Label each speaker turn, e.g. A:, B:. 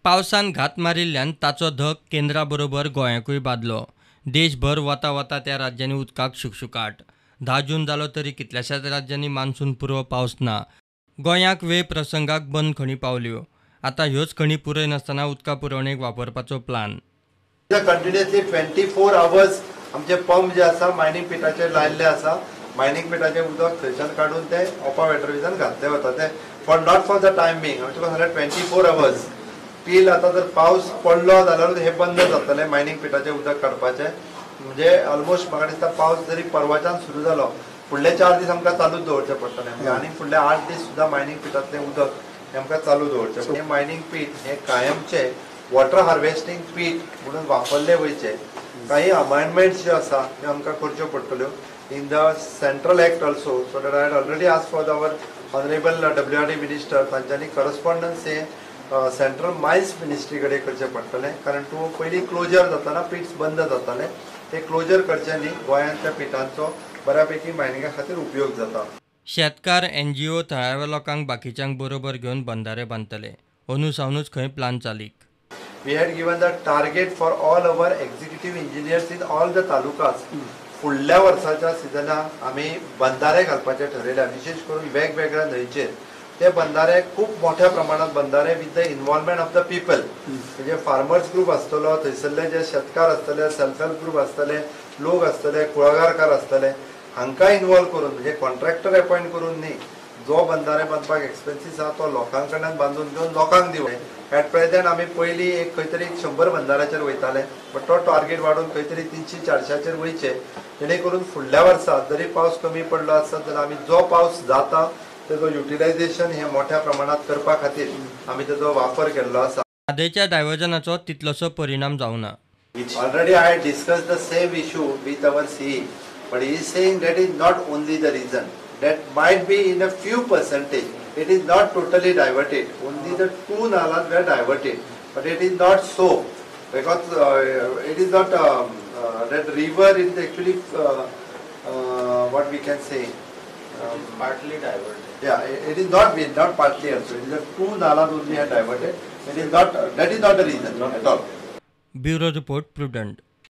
A: पावसान घात मारिल्ल्यान ताचो धग केंद्रा बरोबर गोंयाकूय बादलो. देशभर वता वता त्या राज्यांनी उदकाक शुकशुकाट. 10 जून जालो तरी कितल्याशाच राज्यांनी मान्सून पूर्व पावस ना. गोंयाक वेळ प्रसंगाक बंद खणी पावल्यो. आतां ह्योच खणी पुरय नासतना उदका पुरवणेक वापरपाचो प्लान.
B: कंटिन्युअसली 24 आवर्स आमचे पंप जे आसा मायनींग पिटाचेर लायिल्ले आसा. मायनींग पिटाचें उदक थंयच्यान काडून ते ओपा वॉटरवेजान घातले वता. ते for not for the time being हांवें तुका सांगलें 24 आवर्स टील. आतां जर पावस पडलो जाल्यार हे बंद जातलें मायनींग पिटाचें उदक काडपाचें. म्हणजे ऑलमोस्ट म्हाका दिसता पावस जरी परवाच्यान सुरू जालो फुडले 4 दीस आमकां चालूच दवरचें पडटलें. म्हणजे आनी फुडले 8 दीस सुद्दां मायनींग पिटांतलें उदक हें आमकां चालू दवरचें. हें मायनींग पीट हें कायमचें वॉटर हार्वेस्टींग पीट म्हणून वापरले वयचे. काही अमेंडमेंट्स ज्यो आसा त्यो आमकां करच्यो पडटल्यो in the central act also. So that I had already ask for our honourable WRD minister. तांच्यांनी करस्पॉन्डन्स हें सेंट्रल मायन्स मिनिस्ट्री कडेन करचें पडटलें. कारण तूं पयलीं क्लोजर जाताना पिट्स बंद जाताले, ते क्लोजर करचें न्ही. गोंयांत त्या पिटांचो बऱ्यापैकी मायनिंगा खातीर उपयोग जाता.
A: शेतकार, एनजीओ, थळाव्या लोकांक बाकीच्यांक बरोबर घेवन बंधारे बांदतले. अंदू सावनूच खंय प्लान चालीक.
B: We had given the target for all our executive engineers in all the talukas. फुडल्या वर्साच्या सिजनाक आमी बंधारे घालपाचे ठरयल्या, विशेष करून वेगवेगळ्या न्हंयचेर. ते बंधारे खूब मोठ्या प्रमाणात बंधारे with the involvement of the people. म्हणजे फार्मर्स ग्रुप आसतलो, थंयसरले जे शेतकार आसतले, सेल्फ हेल्प ग्रुप आसतले, लोक आसतले, कुळागरकार आसतले, हांकां इन्वॉल्व करून, म्हणजे कॉन्ट्रॅक्टर अपॉयंट करून न्ही, जो बंधारे बांदपाक एक्सपेन्सीस आहा तो लोकां कडल्यान बांदून घेवन लोकांक दिवप. एट प्रेझेंट आमी पयलीं एक खंय तरी 100 बंधाऱ्याचेर वयताले, बट तो टार्गेट वाडोवन खंय तरी 300-400 वयचे, जेणे करून फुडल्या वर्सा जरी पावस कमी पडलो आसत जाल्यार आमी जो पावस जाता तेजो युटिलायझेशन हे मोठ्या प्रमाणात करपा खातीर आमी तेजो वापर केल्लो आसा.
A: म्हादयच्या डायवर्जनाचो तितलोसो परिणाम जावना.
B: Already I discuss the same issue with our CE, but he is saying that is not only the reason. That might be in a few percentage. It is not totally diverted. Only the 2 nalas were diverted. But it is not so, because it is not that river is actually what we can say.
C: It is partly diverted.
B: Yeah, it is not partly also. It is the 2 nalas only are diverted. It is not, that is not the reason at all.
A: Bureau report, Prudent.